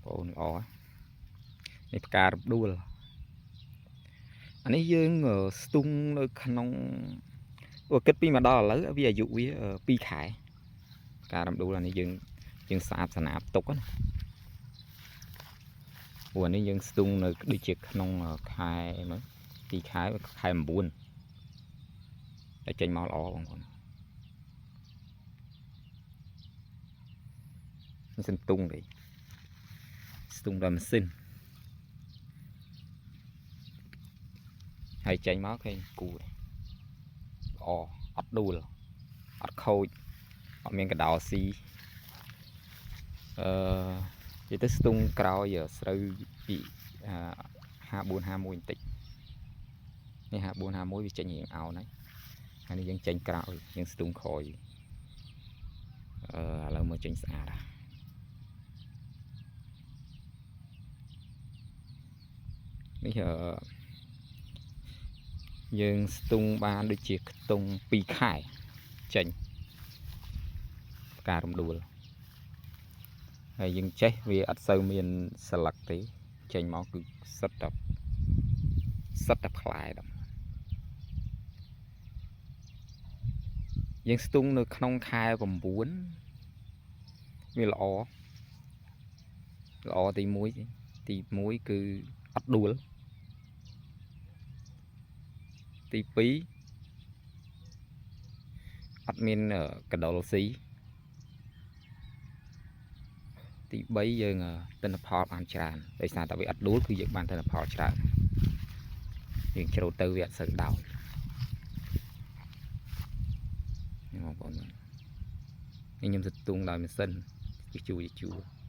បងល្អនេះផ្ការំដួលអានេះយើងស្ទូងនៅក្នុងបើគិតពីមកដល់ឥឡូវវាអាយុវា2ខែផ្ការំដួលអានេះយើងយើងសាបសនាបទុកណាព្រោះអានេះយើងស្ទូងនៅដូចជាក្នុងខែមើល2ខែខែ9តែចេញមកល្អបងប្អូននេះសន្ទុងទេស្ទូងដោយម៉ាស៊ីនហើយចេញមកឃើញគូល្អអត់ដួលអត់ខូចអត់មានកដោស៊ីអឺនិយាយទៅស្ទូងក្រោយស្រូវពី54 51បន្តិចនេះ54 51វាចេញរៀងអោនហើយហើយនេះយើងចេញក្រោយយើងស្ទូងក្រោយអឺឥឡូវមកចេញស្អាតនេះអឺយើងស្ទូងបានដូចជាខ្ទង់2ខែចេញផ្ការំដួលហើយយើងចេះវាអត់សូវមានស្លឹកទេចេញមកគឺសិតតែសិតតែផ្លែដល់យើងស្ទូងនៅក្នុងខែ9វាល្អល្អទី1ទី1គឺអត់ដួលទី2អត់មានកដុលស៊ីទី3យើងទិន្នផលបានច្រើនដោយសារតែវាអត់ដួលគឺយើងបានទិន្នផលច្រើនយើងច្រូតទៅវាអត់សូវដោតនេះបងប្អូននេះខ្ញុំស្ទូងដោយម៉ាស៊ីនជួជួ